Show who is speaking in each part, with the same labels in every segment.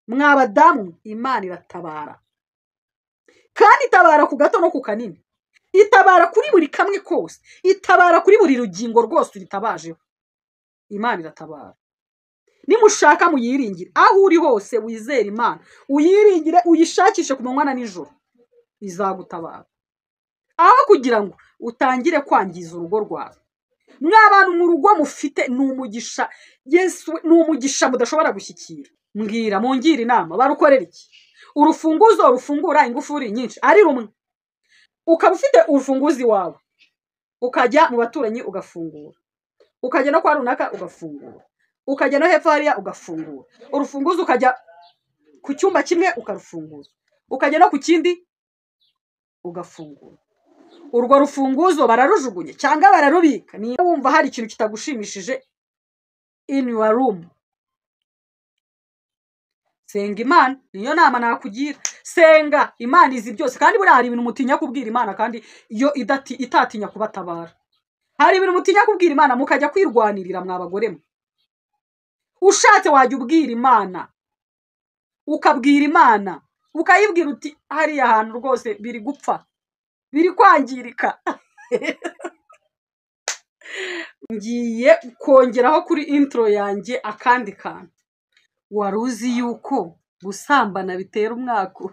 Speaker 1: Mwabadamu, Imana iratabara, kandi itabara ku gato no ku kanini, itabara kuri buri kamwe kose, itabara kuri buri rugingo rwose uritabajeho. Imana iratabara. Nimushaka muyiringire, aho uri hose wizere Imana, uyiringire, uyishakishe ku manywa na nijoro, izagutabara. Aho kugira ngo utangire kwangiza urugo rwawe. Mw'abantu mu rugo mufite ni umugisha, Yesu ni umugisha mudashobora gushyikira. Mbwira, mungire inama, barukorera iki? Urufunguzo rufungura ingufuri nyinshi ari rumwe, ukaba ufite urufunguzi wawe, ukajya mu baturanyi ugafungura, ukajya no kwa runaka ugafungura, ukajya no hepfo hariya ugafungura urufunguzo, ukajya ku cyumba kimwe ukarufungura, ukajya no ku kindi ugafungura. Urwo rufunguzo bararujugunye cyangwa bararubika. Niba wumva hari ikintu kitagushimishije in your room, senga Imana. Niyo nama nakugira, senga Imana izi byose. Kandi buriya hari ibintu mutinya kubwira Imana, kandi iyo itatinya kubatabara. Hari ibintu mutinya kubwira Imana mukajya kwirwanirira mwabagore mwe. Ushatse wajya ubwira Imana, ukabwira Imana, ukayibwira uti hariya hantu rwose biri gupfa, biri kwangirika. Ngiye kongeraho kuri intro yanjye akandi kantu. Wari uzi yuko gusambana bitera umwaku?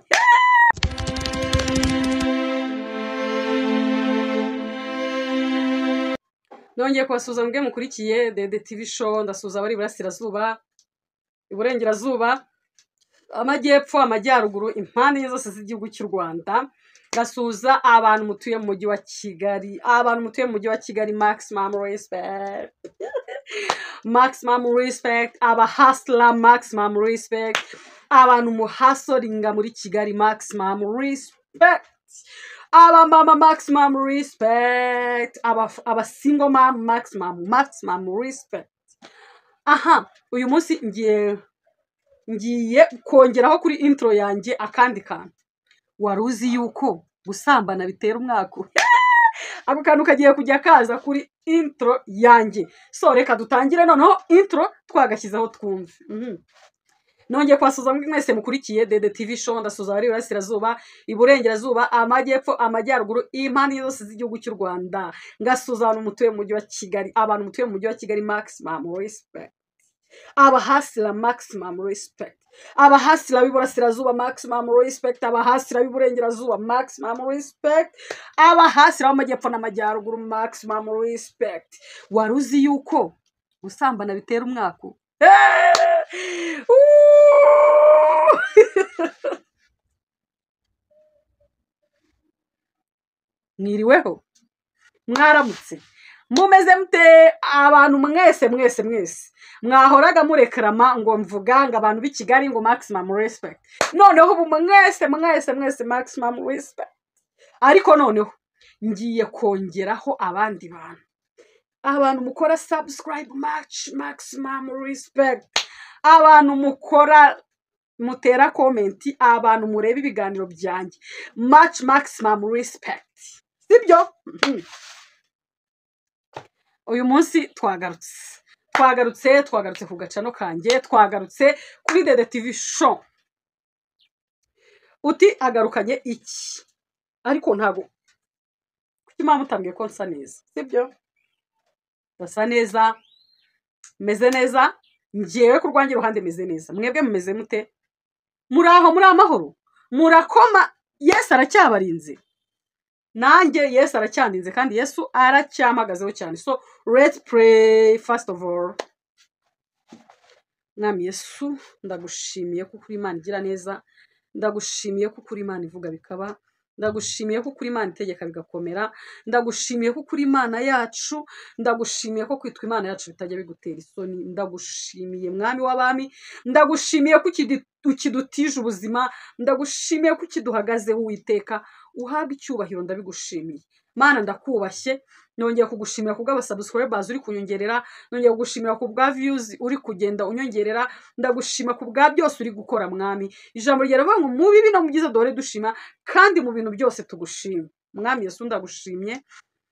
Speaker 1: Nongeye kubasuhuza mbwe mukurikiye Dede TV Show. Ndasuhuza abari iburasirazuba, iburengerazuba, amajyepfo, amajyaruguru, impande zose z'igihugu cy'u Rwanda. Ndasuhuza abantu mutuye mu mujyi wa Kigali, abantu mutuye mu mujyi wa Kigali, maximum respect, maximum respect, aba hustler maximum respect, abantu muhasoringa muri Kigali maximum respect, aba mama maximum respect, aba single mom maximum respect. Aha, uyu munsi ngiye kongeraho kuri intro yanjye akandi kantu. Wari uzi yuko gusambana bitera umwaku? Ako kantu kagiye kujya kaza kuri intro yanjye. So reka dutangire noneho intro twagashyizeho twumve. Nongeye kubasuhuza mwese mukurikiye Dede TV Show. Ndasuhuza abari iburasirazuba, iburengerazuba, amajyepfo, amajyaruguru, impande zose z'igihugu cy'u Rwanda. Ngasuhuza abantu mutuye mu mujyi wa Kigali, abantu mutuye mu mujyi wa Kigali maximum respect, abahasira maximum respect, abahasira b'iburasirazuba maximum respect, abahasira b'iburengerazuba maximum respect, abahasira b'amajyepfo n'amajyaruguru maximum respect. Wari uzi yuko gusambana bitera umwaku? Mwiriweho, mwaramutse, mumeze mute abantu mwese mwese mwese mwahoraga murekrama ngo mvuga ngo abantu b'i Kigali ngo maximum respect. Noneho ubu mwese mwese mwese maximum respect. Ariko noneho ngiye kongeraho abandi bantu, abantu mukora subscribe maximum respect, abantu mukora mutera comment, abantu mureba ibiganiro byanjye maximum respect, sibyo? Uyu munsi twagarutse ku gacano kanjye, twagarutse kuri Dede TV Show. Uti agarukanye iki? Ariko ntago kuki mama mutambwiye ko nsa neza, sibyo? Basa neza, meze neza, ngewe ku rwanjye ruhande meze neza. Mwebwe mumeze mute? Muraho, muri amahoro, murakoma. Yesu aracyabarinze, nanjye Yesu aracyandinze, kandi Yesu aracyamagazeho cyane. So let's pray first of all. Mwami Yesu, ndagushimiye kuko uri Imana igira neza, ndagushimiye kuko uri Imana ivuga bikaba, ndagushimiye kuko uri Imana itegeka bigakomera, ndagushimiye kuko uri Imana yacu, ndagushimiye ko kwitwa Imana yacu bitajya bigutera isoni, ndagushimiye Mwami w'abami, ndagushimiye ko ukidutije ubuzima, ndagushimiye ko ukiduhagazeho Uwiteka, uhabwa icyubahiro, ndabigushimiye Mana, ndakubashye. Nongeye kugushimira kubwa subscribers uri kunyongerera, nongeye kugushimira kubwa views uri kugenda unyongerera, ndagushima kubwa byose uri gukora Mwami. Ijambo ryaravuga ngo mu bibi no mu byiza dore dushima, kandi mu bintu byose tugushima. Mwami Yesu ndagushimye.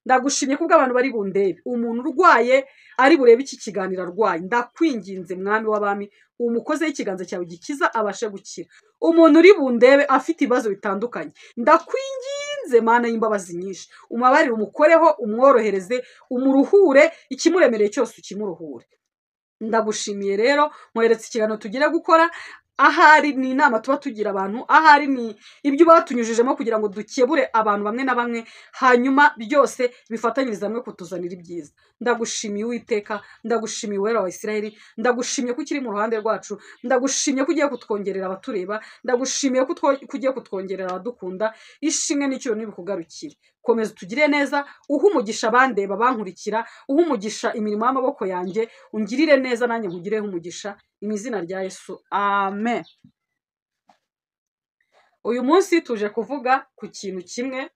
Speaker 1: Ndagushimye kubwo abantu bari bundebe. Umuntu urwaye ari burebe iki kiganiro arwaye, ndakwinginze mwami w'abami, umukoze y'ikiganza cyawe gikiza abashe gukira. Umuntu uri bundebe afite ibibazo bitandukanye, ndakwinginze Mana y'imbabazi nyinshi, umubabarire, umukoreho, umworohereze, umuruhure, ikimuremereye cyose ukimuruhure. Ndagushimiye rero, nkweretse ikiganiro tugira gukora. Ahari ni inama tuba tugira abantu, ahari ni ibyo batunyujijemo kugira ngo dukebure abantu bamwe na bamwe, hanyuma byose bifatanyirize hamwe kutuzanira ibyiza. Ndagushimiye Uwiteka, ndagushimiye Uwera wa Isirayeli, ndagushimiye ko ukiri mu ruhande rwacu, ndagushimiye ko ugiye kutwongerera abatureba, ndagushimiye ko ugiye kutwongerera abadukunda. Ishimwe n'icyubahiro nibikugarukire. Komeza utugire neza, uhe umugisha abandeba bankurikira, uhe umugisha imirimo y'amaboko yanjye, ungirire neza nanjye nkugireho umugisha, mu izina rya Yesu, amen. Uyu munsi tuje kuvuga ku kintu kimwe.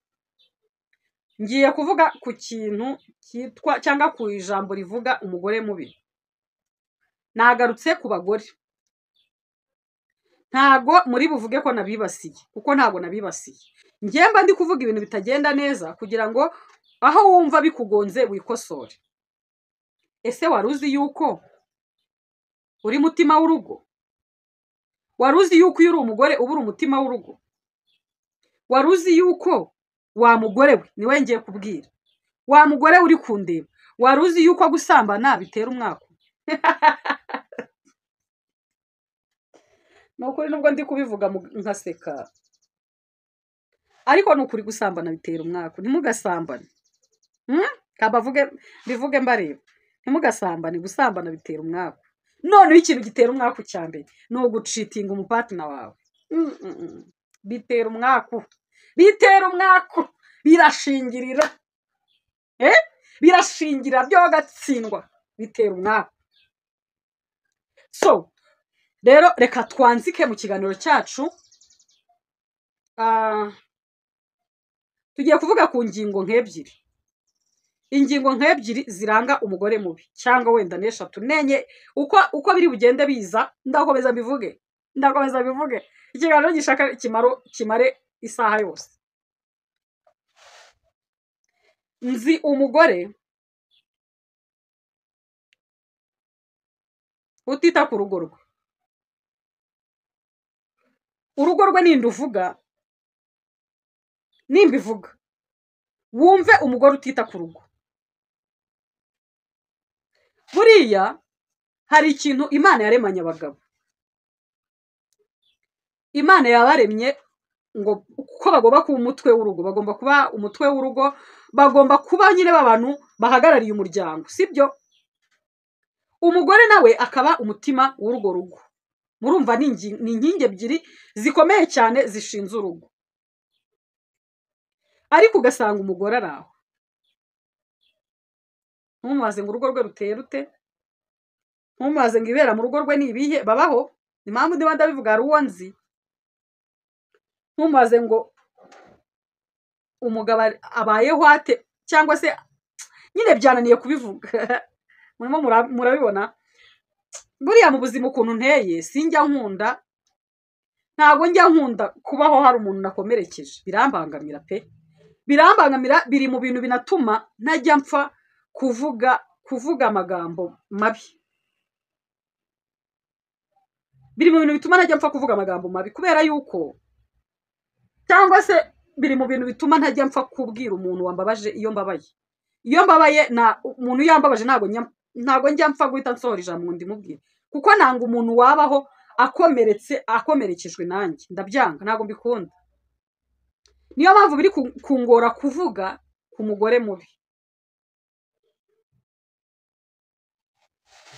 Speaker 1: Ngiye kuvuga ku kintu cyitwa cyangwa ku ijambo rivuga umugore mubi. Nagarutse ku bagore. Ntago muri buvuge ko nabibasiye, kuko ntago nabibasiye. Njye mba ndi kuvuga ibintu bitagenda neza kugira ngo aho wumva bikugonze wikosore. Ese wari uzi yuko uri mutima w'urugo? Wari uzi yuko iyo uri umugore uba uri umutima w'urugo? Wari uzi yuko wa mugore we, niwe ngiye kubwira, wa mugore uri kundeba, wari uzi yuko gusambana bitera umwaku? Ni ukuri nubwo ndi kubivuga nkaseka, ariko ni ukuri gusambana bitera umwaku. Ntimugasambane. Kabavuge bivuge mbareba. Ntimugasambane, gusambana bitera umwaku. Noneho ikintu gitera umwaku cya mbere ni ugucitinga umupatina wawe. Bitera umwaku, bitera umwaku, birashingirira, birashingira byo gatsindwa, bitera umwaku. So rero reka twanzike mu kiganiro cyacu. Tugiye kuvuga ku ngingo nk'ebyiri, ingingo nk'ebyiri ziranga umugore mubi, cyangwa wenda n'eshatu nenye, uko biri bugende biza. Ndakomeza mbivuge, ndakomeza mbivuge, ikiganiro gishaka kimare isaha yose. Nzi umugore utita ku rugo rwe. Urugo rwe ninde uvuga? Nimba ivuga wumve umugore utita ku rugo. Buriya hari ikintu Imana yaremanye abagabo. Imana yabaremye ngo uko bagomba kuba umutwe w'urugo, bagomba kuba umutwe w'urugo, bagomba kuba nyine b'abantu bahagarariye umuryango, sibyo? Umugore nawe akaba umutima w'urwo rugo. Murumva ni inkingi ebyiri zikomeye cyane zishinze urugo. Ariko ugasanga umugore ari aho, ntumubaze ngo urugo rwe ruteye rute, ntumubaze ngo ibera mu rugo rwe ni ibihe, babaho. Impamvu ndiba ndabivuga hari uwo nzi. Ntumubaze ngo umugabo abayeho ate, cyangwa se nyine byananiye kubivuga. Murimo murabibona. Buriya mu buzima ukuntu nteye, sinjya nkunda, ntago njya nkunda kubaho hari umuntu nakomerekeje. Birambangamira pe, birambangamira, biri mu bintu binatuma ntajya mpfa kuvuga amagambo mabi. Biri mu bintu bituma ntajya mpfa kuvuga amagambo mabi, kubera yuko, cyangwa se biri mu bintu bituma ntajya mpfa kubwira umuntu wambabaje iyo mbabaye. Iyo mbabaye na umuntu yambabaje ntago njya mpfa guhita nsohora ijambo ngo ndimubwire, kuko nanga umuntu wabaho akomeretse, akomerekejwe nanjye, ndabyanga, ntago mbikunda. Niyo mpamvu biri kungora kuvuga ku mugore mubi,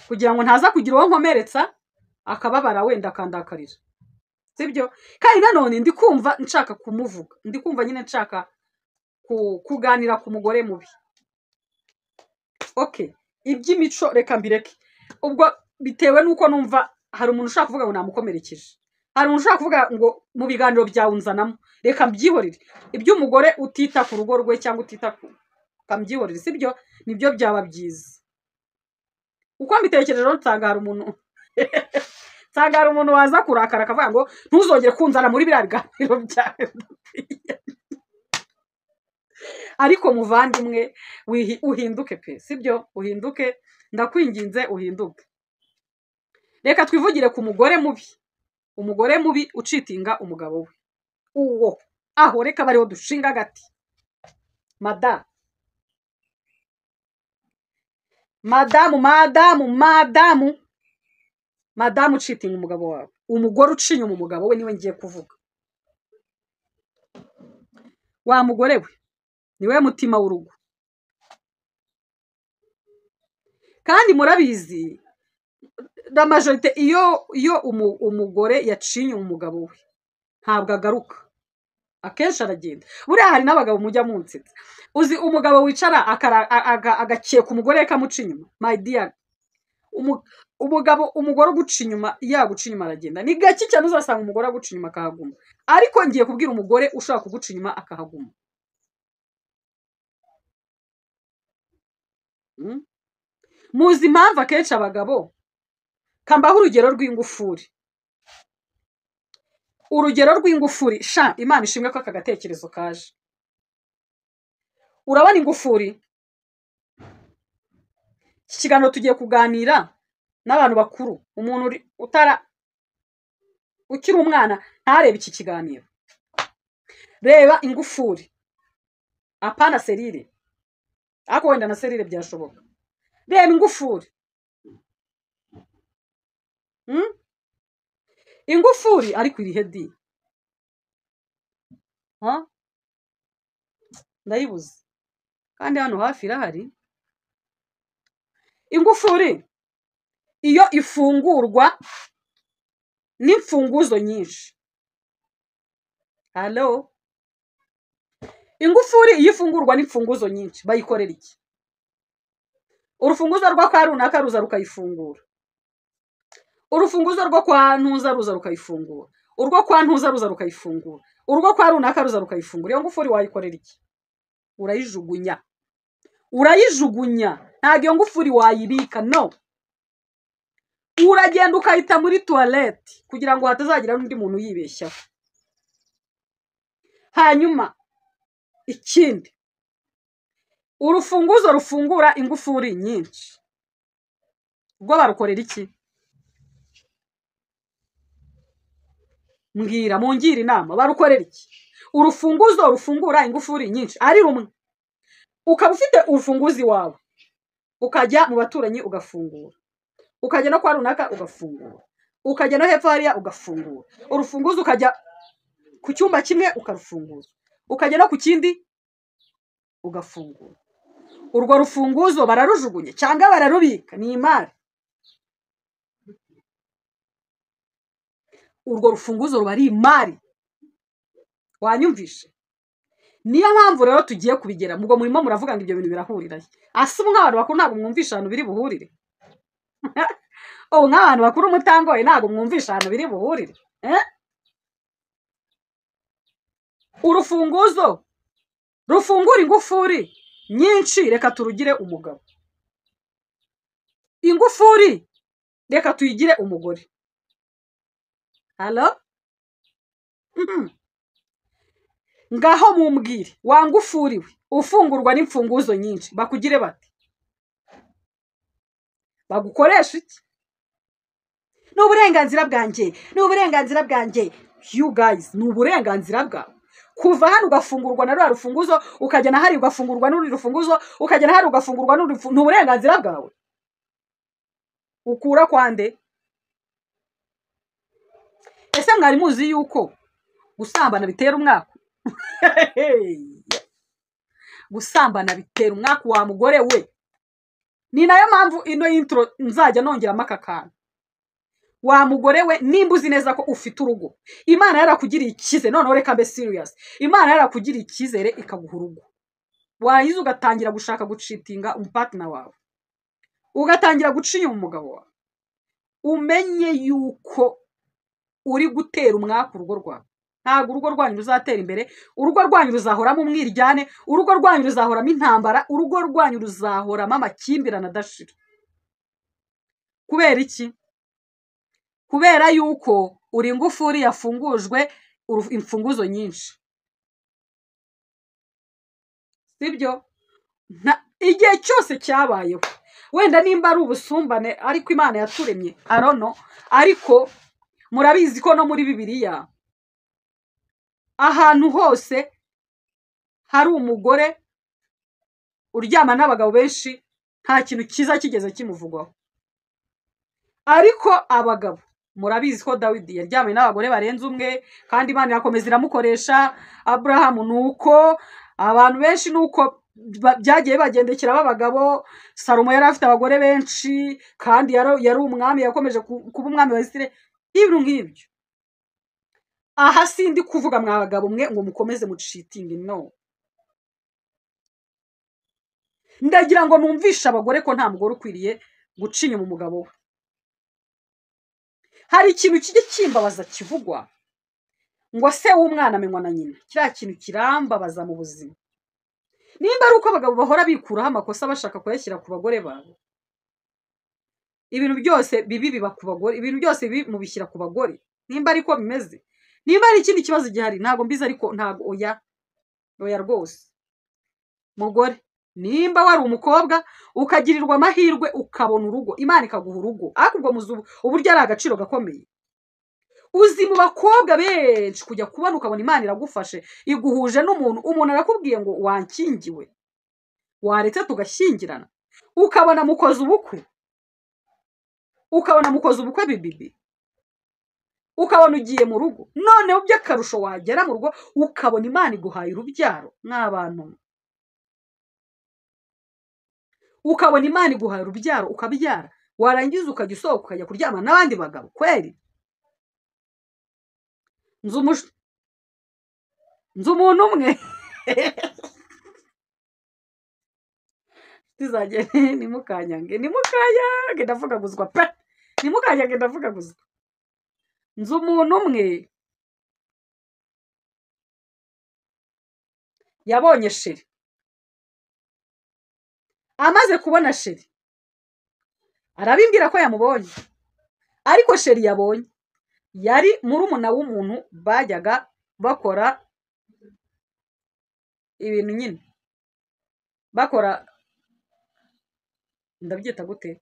Speaker 1: kugira ngo ntaza kugira uwo nkomeretsa akababara wenda akandakarira, sibyo? Kandi nanone ndi kumva nshaka kumuvuga, ndi kumva nyine nshaka kuganira ku mugore mubi. Okay, iby'imico reka mbireke. Ubwo bitewe nuko numva hari umuntu ushaka kuvuga ngo namukomerekeje, hari umuntu ushaka kuvuga ngo mu biganiro byawe unzanamo, reka mbyihorere. Iby'umugore utita ku rugo rwe cyangwa utita ku, kambyihorere, sibyo? Nibyo byaba byiza. Uko mbitekereje rero nsanga hari umuntu nsanga hari umuntu waza kurakara akavuga ngo ntuzongere kunzana muri biriya biganiro byawe. Ariko muvandimwe, uhinduke pe, sibyo? Uhinduke, ndakwinginze uhinduke. Reka twivugire ku mugore mubi, umugore mubi ucitinga umugabo we. Uwo aho reka bariho dushinga agati. Madamu, madamu, madamu, madamu, madamu ucitinga umugabo wawe, umugore ucinya umugabo we niwe ngiye kuvuga. Wa mugore we niwe mutima w'urugo. Kandi murabizi la majorité, iyo umugore yacinye umugabo we ntabwo agaruka, akenshi aragenda. Buriya hari n'abagabo mujya munsetsa, uzi umugabo wicara agakeka umugore kamuca inyuma. My dear, umugabo, umugore uguca inyuma, yaguca inyuma aragenda. Ni gake cyane uzasanga umugore aguca inyuma akahaguma, ariko ngiye kubwira umugore ushaka kuguca inyuma akahaguma. Muzi impamvu akenshi abagabo, kambaho urugero rw'ingufuri, urugero rw'ingufuri sha, Imana ishimwe ko aka gatekerezo kaje. Urabona ingufuri, iki kiganiro tugiye kuganira n'abantu bakuru, umuntu utara ukiri umwana ntarebe iki kiganiro. Reba ingufuri, apana serire, ariko wenda na serire byashoboka. Reba ingufuri. Ingufuri ariko iri hedi, ndayibuze kandi hano hafi irahari. Ingufuri iyo ifungurwa n'imfunguzo nyinshi. Hello, ingufuri iyo ifungurwa n'imfunguzo nyinshi bayikorera iki? Urufunguzo rwa kwa runaka ruza rukayifungura, urufunguzo rwo kwa ntuza ruza rukayifungura, urwo kwa ntuza ruza rukayifungura, urwo kwa runaka ruza rukayifungura. Iyo ngufuri wayikorera iki? Urayijugunya, urayijugunya. Ntabwo iyo ngufuri wayibika, no. Uragenda ukayita muri toilette kugira ngo hatazagira n'undi muntu yibeshyaho. Hanyuma ikindi, urufunguzo rufungura ingufuri nyinshi, ubwo barukorera iki? Mbwira, mungira inama, barukorera iki? Urufunguzo rufungura ingufuri nyinshi ari rumwe, ukaba ufite urufunguzi wawe, ukajya mu baturanyi ugafungura, ukajya no kwa runaka ugafungura, ukajya no hepfo hariya ugafungura urufunguzo, ukajya ku cyumba kimwe ukarufungura, ukajya no ku kindi ugafungura. Urwo rufunguzo bararujugunye cyangwa bararubika? Ni imari. Urwo rufunguzo ruba ari imari, wanyumvishe? Niyo mpamvu rero tugiye kubigera ubwo murimo muravuga ngo ibyo bintu birahurira. Asa ubu nk'abantu bakuru ntabwo mwumvisha ahantu biri buhurire. Ubu nk'abantu bakuru mutangoye ntabwo mwumvisha ahantu biri buhurire. Urufunguzo rufungura ingufuri nyinshi, reka turugire umugabo. Ingufuri reka tuyigire umugore. Hello? Ngaho mumbwire, wangufuriwe ufungurwa n'imfunguzo nyinshi, bakugire bati bagukoresha iki? Ni uburenganzira bwanjye, ni uburenganzira bwanjye. You guys, ni uburenganzira bwawe kuva hano ugafungurwa na rwa rufunguzo, ukajya na hari ugafungurwa n'urundi rufunguzo, ukajya na hari ugafungurwa n'urundi. Ni uburenganzira bwawe. Ukura kwande? Ese mwari muzi yuko gusambana bitera umwaku? Gusambana bitera umwaku wa mugore we. Ni nayo mpamvu ino intro nzajya nongeramo aka kantu. Wa mugore we, nimba uzi neza ko ufite urugo, Imana yarakugiriye icyizere, noneho reka mbe serious, Imana yarakugiriye icyizere ikaguha urugo, warangiza ugatangira gushaka gucitinga umupartner wawe, ugatangira guca inyuma umugabo wawe, umenye yuko uri gutera umwaku urugo rwawe. Ntabwo urugo rwanyu ruzatera imbere, urugo rwanyu ruzahoramo umwiryane, urugo rwanyu ruzahoramo intambara, urugo rwanyu ruzahoramo amakimbirane adashira. Kubera iki? Kubera yuko uri ingufuri yafungujwe imfunguzo nyinshi. Sibyo? Igihe cyose cyabayeho, wenda nimba ari ubusumbane ariko Imana yaturemye, arono, ariko murabizi ko no muri Bibiliya ahantu hose hari umugore uryama n'abagabo benshi nta kintu cyiza kigeze kimuvugwaho. Ariko abagabo murabizi ko Dawidi yaryamye n'abagore barenze umwe, kandi Imana irakomeza iramukoresha. Aburahamu nuko, abantu benshi nuko byagiye bagendekera b'abagabo. Salomo yari afite abagore benshi kandi yari umwami, yakomeje kuba umwami wa Isirayeli, ibintu nk'ibyo. Aha sindi kuvuga mwa bagabo mwe ngo mukomeze mucitinge, no. Ndagira ngo numvishe abagore ko nta mugore ukwiriye guca inyuma umugabo we. Hari ikintu kijya kimbabaza kivugwa ngo se w'umwana amenywa na nyina. Kiriya kintu kirambabaza mu buzima. Nimba ari uko abagabo bahora bikuraho amakosa bashaka kuyashyira ku bagore babo, ibintu byose bibi biba ku bagore, ibintu byose bibi mubishyira ku bagore. Nimba ariko bimeze, nimba ari ikindi kibazo gihari ntabwo mbizi, ariko ntabwo, oya oya rwose. Mugore, nimba wari umukobwa ukagirirwa amahirwe ukabona urugo, Imana ikaguha urugo, ariko ubwo muzi uburyo ari agaciro gakomeye. Uzi mu bakobwa benshi kujya kubona ukabona Imana iragufashe, iguhuje n'umuntu, umuntu arakubwiye ngo wankingiwe, waretse tugashyingirana, ukabona mukoze ubukwe, ukabona mukoze ubukwe bibibi, ukabona ugiye mu rugo, noneho by'akarusho wagera mu rugo ukabona Imana iguhaye urubyaro mw'abantu, ukabona Imana iguhaye urubyaro ukabyara, warangiza ukajya usohoka ukajya kuryama n'abandi bagabo kweri. Nzi umuntu umwe nimukanyange, nimukanyange ndavugaguzwa pe, nimukanyange ndavugaguzwa. Nzi umuntu umwe yabonye sheri, amaze kubona sheri arabimbwira ko yamubonye, ariko sheri yabonye yari murumuna w'umuntu bajyaga bakora ibintu nyine, bakora ndabyita gute,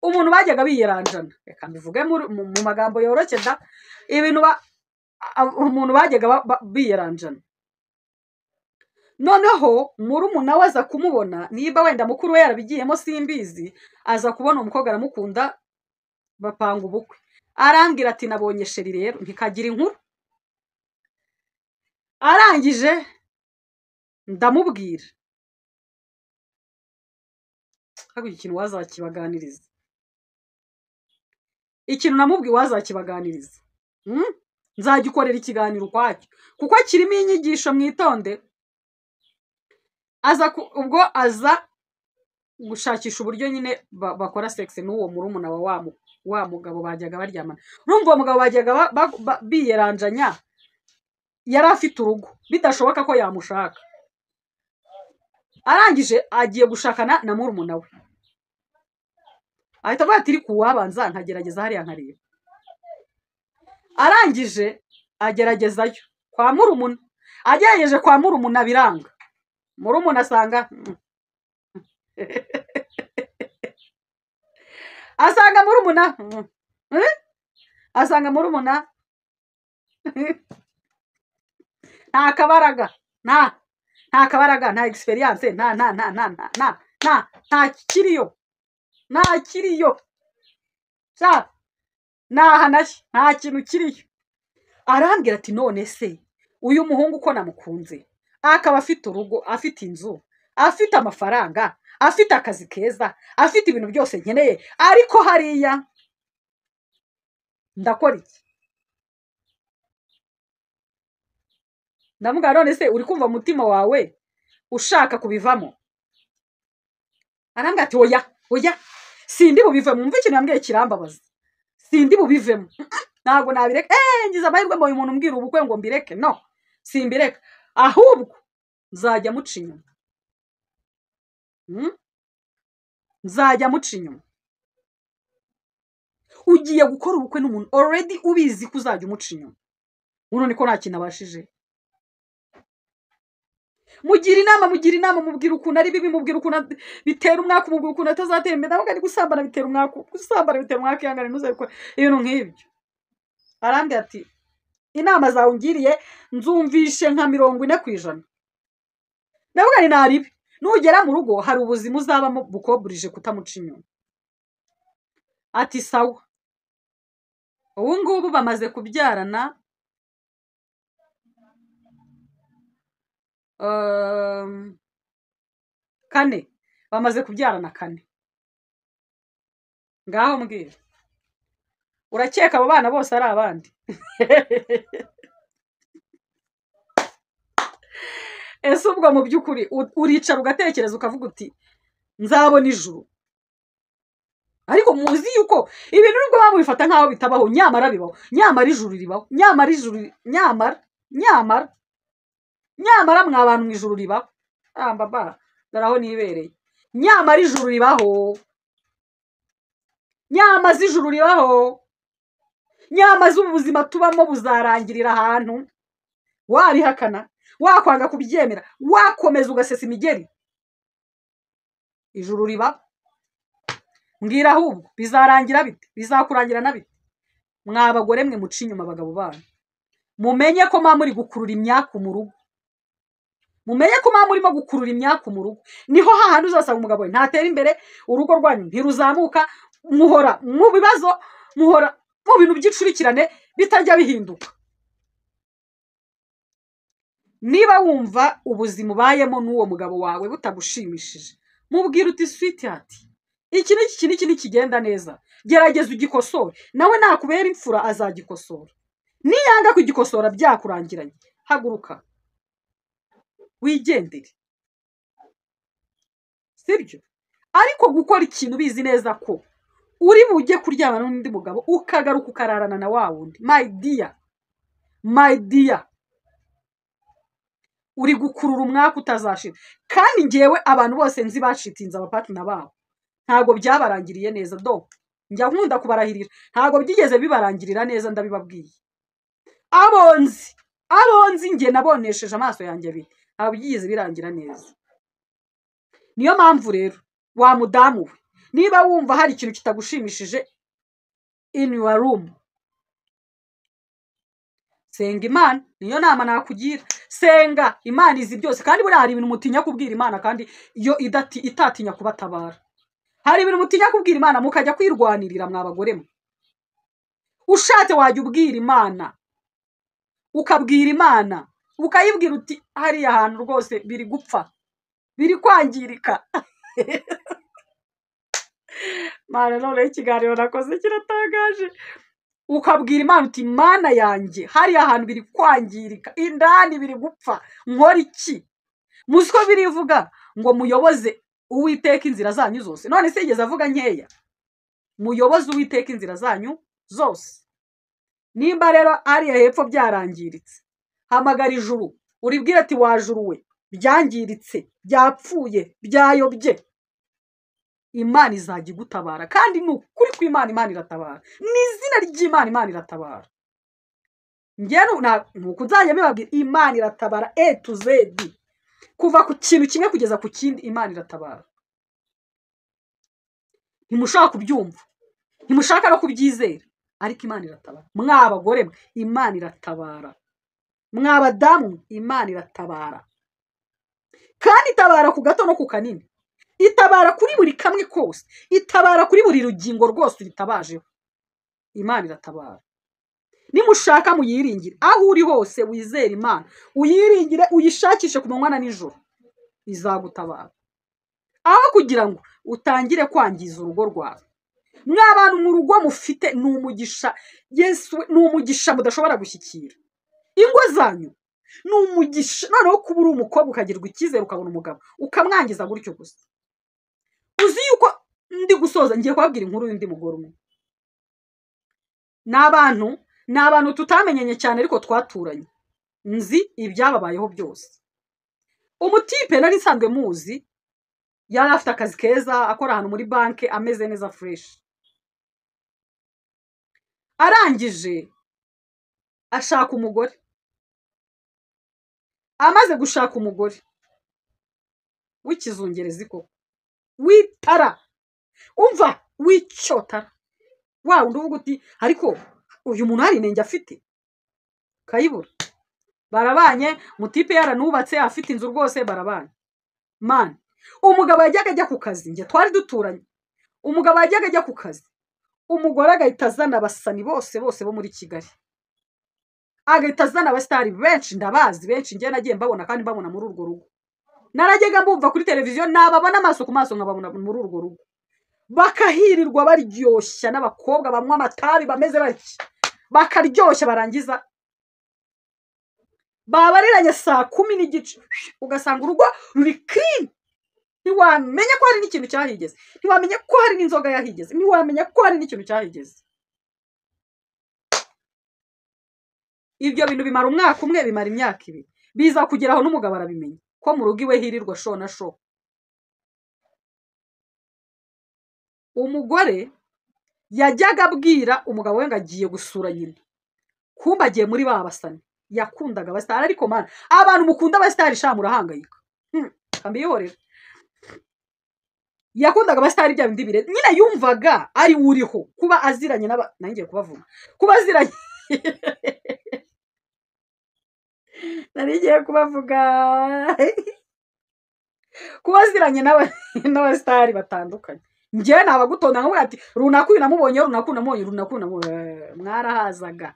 Speaker 1: umuntu bajyaga biyeranjana, reka mbivuge mu magambo yoroshye da, ibintu umuntu bajyaga biyeranjana. Noneho murumuna we aza kumubona, niba wenda mukuru we yarabigiyemo simbizi, aza kubona umukobwa aramukunda, bapanga ubukwe. Arambwira ati nabonye sheri rero ntikagira inkuru. Arangije ndamubwira hago ikintu wazakibaganiriza, ikintu namubwiye wazakibaganiriza, nzagikorera ikiganiro ukwacyo kuko kirimo inyigisho, mwitonde. Aza ubwo aza gushakisha uburyo nyine bakora sex n'uwo murumuna wa wa mugabo bajyaga baryamana. Urumva uwo mugabo bajyaga biyeranjanya yari afite urugo bidashoboka ko yamushaka. Arangije agiye gushakana na murumuna we, ahita avuga ati kuwabanza nkagerageza hariya nkareba. Arangije ageragezayo kwa murumuna, agerageje kwa murumuna biranga, murumuna asanga asanga murumuna asanga murumuna nta kabaraga, nta kabaraga, nta experience, nta nta nta nta nta nta nta kiriyo, nta kiriyo, nahanashye nta kintu kiriyo. Arambwira ati none se uyu muhungu ko namukunze, akaba afite urugo, afite inzu, afite amafaranga, afite akazi keza, afite ibintu byose nkeneye, ariko hariya ndakora iki? Ndamubwira none se uri kumva umutima wawe ushaka kubivamo? Arambwira ati oya oya sindi bubivemo. Mwumve ikintu yambwiye kirambabaza, sindi bubivemo, ntabwo nabireka. Ngize amahirwe mbonye umuntu umbwira ubukwe ngo mbireke, no simbireka, ahubwo nzajya muca inyuma, nzajya muca inyuma. Ugiye gukora ubukwe n'umuntu already ubizi ko uzajya umuca inyuma, uno niko nta kintu abashije. Mugira inama, mubwira ukuntu ari bibi, mubwira ukuntu bitera umwaka, mubwira ukuntu atazatera imbere. Ndavuga ni gusambana bitera umwaka, gusambana bitera umwaka, ihangane ntuzabikore, ibintu nk'ibyo. Arambwira ati inama zawe ungiriye nzumvishe nka 40%. Ndavuga ni naribi, nugera mu rugo hari ubuzima uzabamo bukoburije kutamuca inyuma. Ati sawa. Ubu ngubu bamaze kubyarana 4, bamaze kubyarana 4. Ngaho mbwira, urakeka abo bana bose ari abandi? Ese ubwo mu by'ukuri uricara ugatekereza ukavuga uti nzabona ijuru? Ariko muzi yuko ibintu nubwo bamubifata nkaho bitabaho, nyamara bibaho, nyamara ijuru ribaho, nyamara ijuru, nyamara nyamara nyamara mwa bantu mu ijuru ribaho. Baba dore aho nibereye. Nyamara ijuru ribaho, nyamaze ijuru ribaho, nyamaze ubuzima tubamo buzarangirira ahantu. Wabihakana, wakwanga kubyemera, wakomeza ugasesa imigeri, ijuru ribaho. Mbwira ahubwo bizarangira bite? Bizakurangira na bite? Mwa bagore mwe muca inyuma abagabo banyu, mumenye ko mwa muri gukurura imyaku mu rugo, mumenye ko mwa murimo gukurura imyaku mu rugo. Niho hahandi uzasanga umugabo we ntatera imbere, urugo rwanyu ntiruzamuka, muhora mu bibazo, muhora mu bintu by'icurikirane bitajya bihinduka. Niba wumva ubuzima ubayemo n'uwo mugabo wawe butagushimishije, mubwira uti sweetheart, iki n'iki n'iki nikigenda neza, gerageza ugikosore. Nawe nakubera imfura azagikosora. Niyanga kugikosora byakurangiranye, haguruka wigendere, sibyo? Ariko gukora ikintu bizi neza ko uri bujye kuryamana n'undi mugabo ukagaruka ukararana na wa wundi, my dear, my dear, uri gukurura umwaka utazashira. Kandi ngewe abantu bose nzi bacitinze abapatina babo ntago byabarangiriye neza. Do njya nkunda kubarahirira, ntago byigeze bibarangirira neza, ndabibabwiye. Abonzi nge nabonesheje amaso yanjye abiri, ntabwo byigeze birangira neza. Niyo mpamvu rero wa mudamu we, niba wumva hari ikintu kitagushimishije in your room, senga Imana. Niyo nama nakugira, senga Imana izi byose. Kandi buriya hari ibintu mutinya kubwira Imana, kandi iyo itatinya kubatabara. Hari ibintu mutinya kubwira Imana mukajya kwirwanirira mwa bagore mwe. Ushatse wajya ubwira Imana, ukabwira Imana, ukayibwira uti hariya hantu rwose biri gupfa, biri kwangirika. Mana, none ikiganiro nakoze kiratangaje. Ukabwira Imana uti Mana yanjye, hariya hantu biri kwangirika, indani biri gupfa, nkora iki? Muzi ko birivuga ngo muyoboze Uwiteka inzira zanyu zose. None se yigeze avuga nkeya? Muyoboze Uwiteka inzira zanyu zose. Nimba rero ariya hepfo byarangiritse, hamagara ijuru uribwire ati wajuru we, byangiritse, byapfuye, byayobye. Imana izajya igutabara. Kandi ni ukuri kw'Imana, Imana iratabara. Ni izina ry'Imana, Imana iratabara. Njye nuko nzajya mbibabwira, Imana iratabara A to Z, kuva ku kintu kimwe kugeza ku kindi, Imana iratabara. Ntimushaka kubyumva, ntimushaka no kubyizera, ariko Imana iratabara. Mwa bagore mwe, Imana iratabara. Mwa badamu, Imana iratabara. Kandi itabara ku gato no ku kanini, itabara kuri buri kamwe kose, itabara kuri buri rugingo rwose uritabajeho. Imana iratabara. Nimushaka muyiringire, aho uri hose wizere Imana, uyiringire, uyishakishe ku manywa na nijoro, izagutabara. Aho kugira ngo utangire kwangiza urugo rwawe. Mwa bantu mu rugo mufite ni umugisha, Yesu ni umugisha mudashobora gushyikira. Ingo zanyu ni umugisha. Noneho kuba uri umukobwa ukagirwa icyizere ukabona umugabo ukamwangiza gutyo gusa. Uzi yuko ndi gusoza ngiye kubabwira inkuru y'undi mugore umwe. Ni abantu tutamenyanye cyane ariko twaturanye, nzi ibyababayeho byose. Umutipe nari nsanzwe muzi, yari afite akazi keza, akora ahantu muri banki, ameze neza fresh. Arangije ashaka umugore. Amaze gushaka umugore, W'ikizungerezi koko, witara, umva w'icyotara, wa wundi uvuga uti ariko uyu muntu hari inenge afite, kayibura. Barabanye, mutipe yaranubatse afite inzu rwose, barabanye. Man, umugabo yajyaga ajya ku kazi, njye twari duturanye. Umugabo yajyaga ajya ku kazi, umugore agahita azana abasani bose bose bo muri Kigali, agahita azana abasitari benshi, ndabazi benshi, njye nagiye mbabona kandi mbabona muri urwo rugo. Narajyaga mbumva kuri televiziyo, nababona amaso ku maso nkababona muri urwo rugo, bakahirirwa baryoshya n'abakobwa banywa amatabi bameze batya, bakaryoshya, barangiza babariranye saa 10:15, ugasanga urugo ruri clean. Ntiwamenya ko hari n'ikintu cyahigeze, ntiwamenya ko hari n'inzoga yahigeze, ntiwamenya ko hari n'ikintu cyahigeze. Ibyo bintu bimara umwaka umwe, bimara imyaka ibiri, biza kugeraho n'umugabo arabimenya ko mu rugo iwe hirirwa sho na sho. Umugore yajyaga abwira umugabo we ngo agiye gusura nyina, kumba agiye muri ba basani. Yakundaga abasitari, ariko mana, abantu mukunda abasitari sha murahangayika. Mbihorera. Yakundaga abasitari bya bindi bire, nyine yumvaga ari uriho kuba aziranye n'aba, nangiye kubavuga, kuba aziranye narigiye kubavuga, kuba aziranye n'abasitari batandukanye. Njye nabagutonda nkavuga ati runaka uyu namubonye, runaka uyu namubonye, runaka uyu namubonye, mwarahazaga.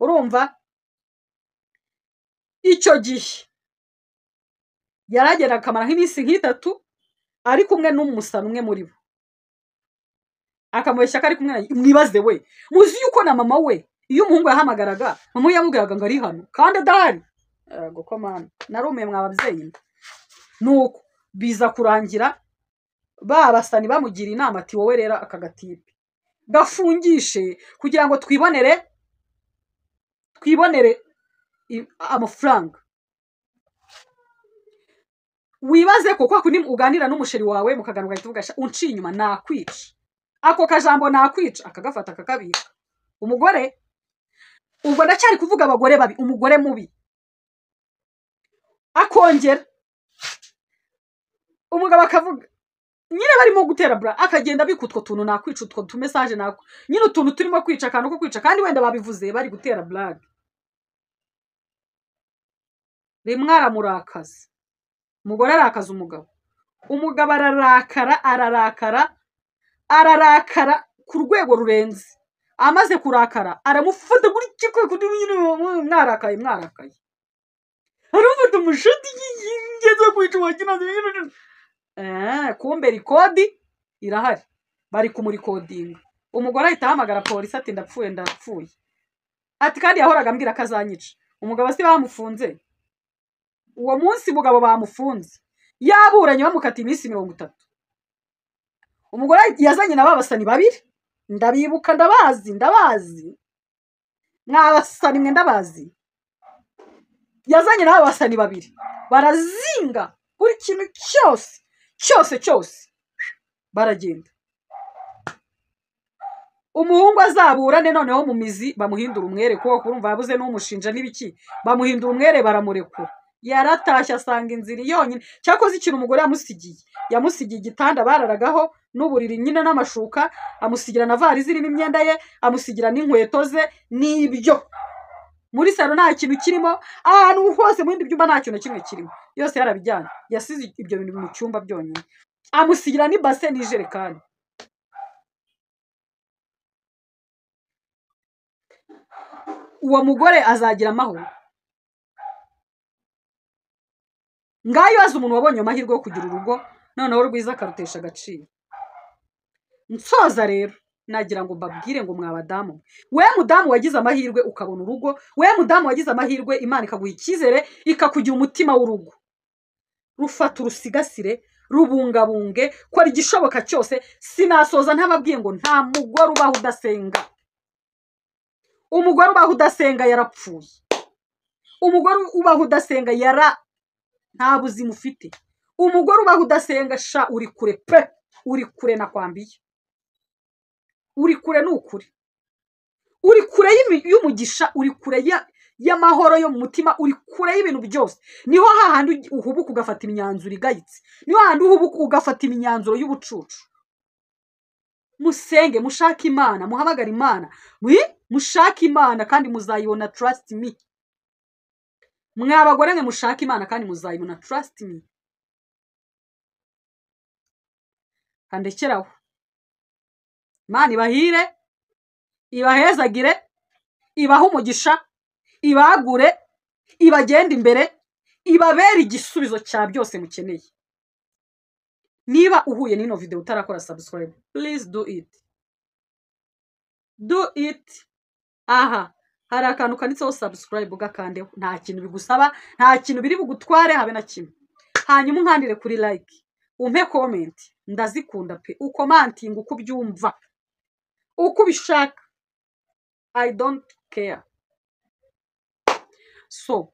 Speaker 1: Urumva icyo gihe yaragera akamara nk'iminsi nk'itatu ari kumwe n'umusani umwe muri bo, akamubeshya ko ari kumwe. Mwibaze we, muzi yuko na mama we iyo umuhungu yahamagaraga mama we yamubwiraga ngo ari hano kandi adahari. Yego mana, narumiye mwa babyeyi. Nuko biza kurangira ba basani bamugira inama ati wowe rero aka gatipe gafungishe kugira ngo twibonere amafaranga. Wibaze ko kwa kundi uganira n'umusheri wawe mukagana ugahita uvuga unciye inyuma nakwica, ako kajambo nakwica, akagafata akakabika. Umugore, ubwo ndacyari kuvuga abagore babi, umugore mubi akongera umugabo akavuga nyine barimo gutera bra, akagenda abika utwo tuntu nakwica, utwo tu message nako nyine, utuntu turimo kwica, akantu ko kwica, kandi wenda babivuze bari gutera blague. Rimwe aramurakaza, umugore arakaza umugabo, umugabo ararakara ararakara ararakara ku rwego rurenze. Amaze kurakara aramufata gutya kundi mwarakaye mwarakaye, aramufata umushati ngeze kwica wakina. Kumbe rikodi irahari, bari kumurikodinga. Umugore ahita ahamagara polisi ati ndapfuye ndapfuye, ati kandi yahoraga ambwira ko azanyica. Umugabo si bamufunze uwo munsi, umugabo bamufunze yaburanye bamukata iminsi 30. Umugore yazanye na babasani babiri, ndabibuka, ndabazi ndabazi, mwabasani mwe ndabazi. Yazanye na babasani babiri barazinga buri kintu cyose cyose cyose, baragenda. Umuhungu azaburane noneho mu mizi bamuhindura umwere, kuko kurumva yabuze n'umushinja n'ibiki, bamuhindura umwere baramurekura. Yaratashye asanga inzira yonyine. Cyakoze ikintu umugore yamusigiye, yamusigiye igitanda bararagaho n'uburiri nyine n'amashuka, amusigira na varizi irimo imyenda ye, amusigira n'inkweto ze n'ibyo. Muri salo nta kintu kirimo, ahantu hose mu bindi byumba nta kintu kimwe kirimo, yose yarabijyanye. Yasize ibyo bintu mu cyumba byonyine, amusigira n'ibase n'ijerekani. Uwo mugore azagira amahoro. Ngayo azi umuntu wabonye amahirwe yo kugira urugo noneho rwiza akarutesha agaciro. Nsoza rero nagira ngo mbabwire ngo mwa badamu, we mudamu wagize amahirwe ukabona urugo, we mudamu wagize amahirwe Imana ikaguha icyizere ikakugira umutima w'urugo, rufata urusigasire, rubungabunge, kora igishoboka cyose. Sinasoza ntababwiye ngo nta mugore ubaho udasenga. Umugore ubaho udasenga yarapfuye. Umugore ubaho udasenga yara nta buzima ufite. Umugore ubaho udasenga sha uri kure pe, uri kure nakwambiye, uri kure ni ukuri, uri kure y'umugisha, uri kure y'amahoro yo mu mutima, uri kure y'ibintu byose. Niho hahandi uhubuka ugafata imyanzuro igayitse, niho hahandi uhubuka ugafata imyanzuro y'ubucucu. Musenge, mushake Imana, muhamagare Imana, mushake Imana kandi muzayibona, trust me. Mwa bagore mwe, mushake Imana kandi muzayibona, trust me. Kandekeraho. Imana ibahire, ibahezagire, ibahe umugisha, ibagure, ibagende imbere, ibabere igisubizo cya byose mukeneye. Niba uhuye n'ino video utarakora subscribe, please do it, do it. Aha hari akantu kanditseho subscribe, ugakandeho. Nta kintu bigusaba, nta kintu biri bugutware, habe na kimwe. Hanyuma unkandire kuri like, umpe comment, ndazikunda pe. Ucommentinga uko ubyumva, uko ubishaka, I don't care. So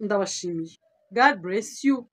Speaker 1: ndabashimiye, God bless you.